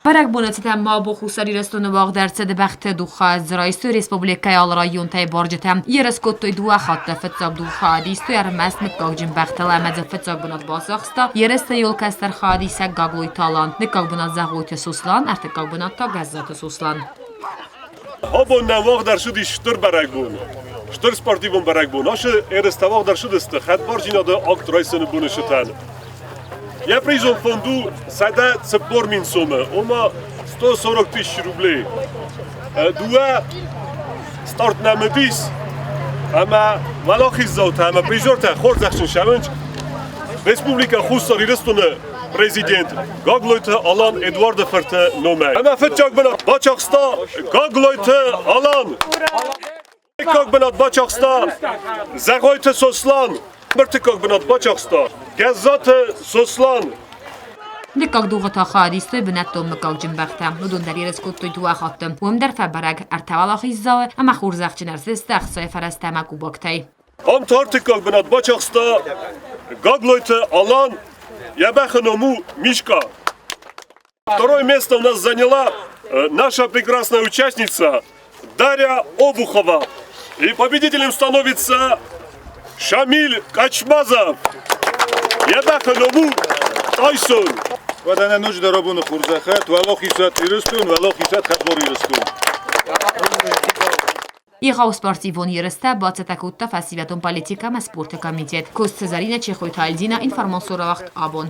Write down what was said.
Бӕрӕгбоны цытӕн ма абон Хуссар Ирыстоны уагъд ӕрцыд бӕхты дугъхъазт. Райстой республикӕйы алы районтӕй барджытӕ. Ерыс кодтой дыууӕ хатты. Фыццаг дугъхъазт истой ӕрмӕст мыггагджын бӕхтыл ӕмӕ дзы фыццаг бынат бацахста ерысты иуыл кӕстӕр хайадисӕг Гаглойты Алан, дыккаг бынат Зӕгъойты Сослан, ӕртыккаг бынат та Гӕззаты Сослан. Абон нӕм уагъд ӕрцыдис стыр бӕрӕгбон, стыр спортивон бӕрӕгбон. Ацы ерыстӕ уагъд ӕрцыдысты хӕдбардзинады акт райсыны боны цытӕн. Йӕ призон фонд у 140 мин сомы, ома 140 тысяч рублей. Дыууӕ старт нӕм уыдис, ӕмӕ уӕлахиздзаутӕ ӕмӕ призертӕ хорзӕхджын сӕвынц Республикӕ Хуссар Ирыстоны президент Гаглойты Алан Эдуарды фырты номӕй. Ӕмӕ фыццаг бынат бацахста Гаглойты Алан. Дыккаг бынат бацахста Зӕгъойты Сослан. Ӕртыккаг бынат бацахста Гӕззаты Сослан. Дыккаг дугъы та хайадистой бынӕттон мыггагджын бӕхтӕ. Уыдон дӕр ерыс кодтой дыууӕ хатты. Уым дӕр фӕбӕрӕг ӕртӕ уӕлахиздзауы ӕмӕ хорзӕхджын ӕрцыдысты ӕхцайы фӕрӕзтӕ ӕмӕ кубоктӕй. Ам та ӕртыккаг бынат бацахста Гаглойты Алан, йӕ бӕхы ном у Мишка. Второе место у нас заняла наша прекрасная участница Дарья Обухова. И победителем становится Шамиль Качмазов. Йӕ бӕхы ном у Тайсон. Уӕдӕ нӕ ноджыдӕр абоны хорзӕхӕт, уӕлахизуат Ирыстон, уӕлахизуат хӕдбар Ирыстон. Егъау спортивон ерыстӕ бацӕттӕ кодта фӕсивӕдон политикӕ ӕмӕ спорты комитет. Коцты Зӕринӕ, Чехойты Альдина, информацион рауагъд абон.